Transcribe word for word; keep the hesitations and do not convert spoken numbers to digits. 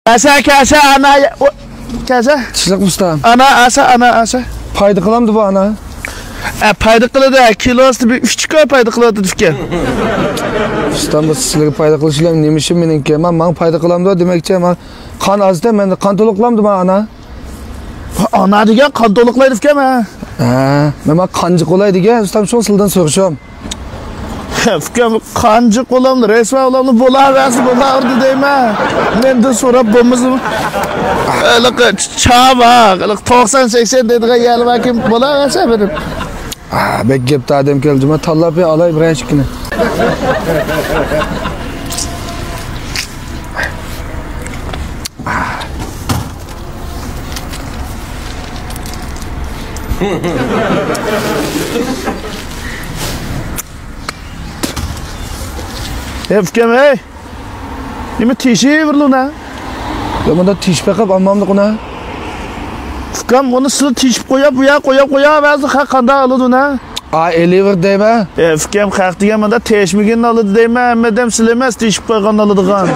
ئەسە، كەسە، ئانا، ئو، كەسە. چىشلىق ئۇستا. ئانا، ئەسە، ئانا، ئەسە. پايدا قىلامدۇ بۇ ئانا؟ ئە، پايدا قىلىدۇ. كىلوسىدا بىر ئۈچ كوي پايدا قىلىۋاتىدۇ ئىكەن. ئۇستام، بۇ سىلەرگە پايدا قىلىشلار نېمە ئىشى مېنىڭكى؟ مانا ماڭا پايدا قىلامدۇ دېمەكچى، مانا قان ئازدى، مەندە قان تولۇقلامدۇ مانا ئانا؟ ئانا دېگەن قان تولۇقلايدۇ ئىكەن، ھە؟ ھە، مەن مانا قانجىق بولاي دېگەن، ئۇستام، شۇڭا سىلەردىن سورىشىم. ئۇكام، قانجىق بولامدۇ، رەسۋا بولامدۇ، بولاۋەرسە بولاۋېرىدۇ دەيمەن. مەندىن سوراپ بولمىسىمۇ؟ ھېلىقى چا بار، ھېلىقى توقسان سەكسەن دەيدىغان يەرلەر باركەن، بولاۋەرسە بېرىپ. ئا، بەك گەپتە ئادەم كەلدى جۇما، تاللاپ بېرىپ ئالاي بىرەر ئىككىنى. ئەي ئۇكام، ئەي! نېمە تېشىۋېرىلۇنا؟ يا، مۇندا تېشىپ بېقىپ ئالمامدۇق ئۇنا؟ ئۇكام، ئۇنى سىلى تېشىپ قويۇپ، بۇ يەر قويۇپ قويۇۋەرسە، خەق قانداق ئالىدۇ ئۇنا؟ ئا، ئېلىۋېرىدۇ دەيمەن. ئە، ئۇكام، خەق دېگەن مۇندا تېشىمىگىنىنى ئالىدۇ دەيمەن، ھەممە ئادەم سىلى ئەمەس تېشىپ قويغاننى ئالىدىغان.